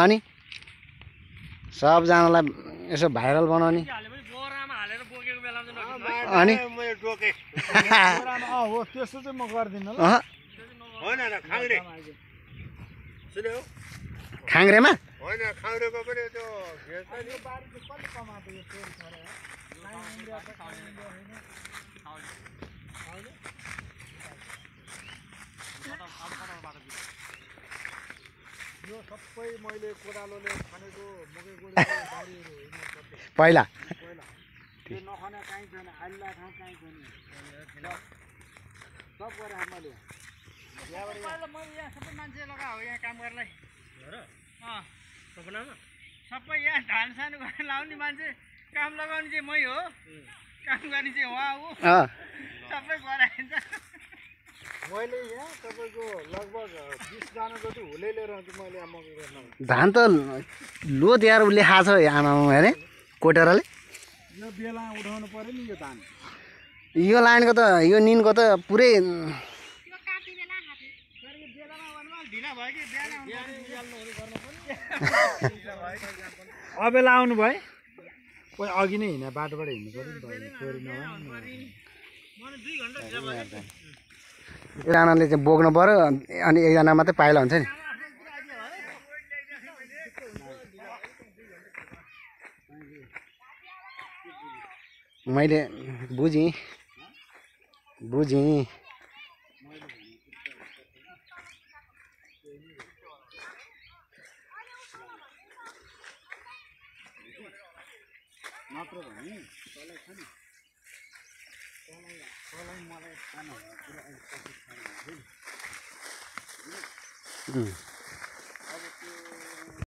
अनि सबजनालाई यसो भाइरल बनाउने अनि त्यस्तो चाहिँ म गर्दिनँ ल। खाङ्ग्रेमा होइन खाउरेको पनि त्यो यो सबै मैले कोदालोले खनेको मकैको बारीहरू पहिला त्यो नखने कहीँ छैन, आइला ठाउँ कहीँ छैन, सब गरेँ मैले। मैले यहाँ सबै मान्छे लगाएको हो यहाँ काम गर्नलाई सबै यहाँ धान सानो गरेर लाउने मान्छे काम लगाउने चाहिँ मै हो, काम गर्ने चाहिँ उहाँ हो, सबै गराइन्छ। मैले यहाँ तपाईँको लगभग 20 जना जति हुले लिएर आउँछु मैले यहाँ मकै गर्न। धान त लोद यार उसले खाएको छ आमामा हेरे कोटेराले। यो बेला उठाउनु पर्यो नि यो धान। यो लाइनको त यो निनको त पुरै अबेला आउनु भयो कोही अघि नै हिँड्ने बाटोबाट हिँड्नु पर्यो नि चोरी एकजनाले चाहिँ बोक्नु पर्यो अनि एकजना मात्रै पाइला हुन्छ नि। मैले बुझेँ मात्र भने तँलाई छ नि तँलाई मलाई खाना पुरा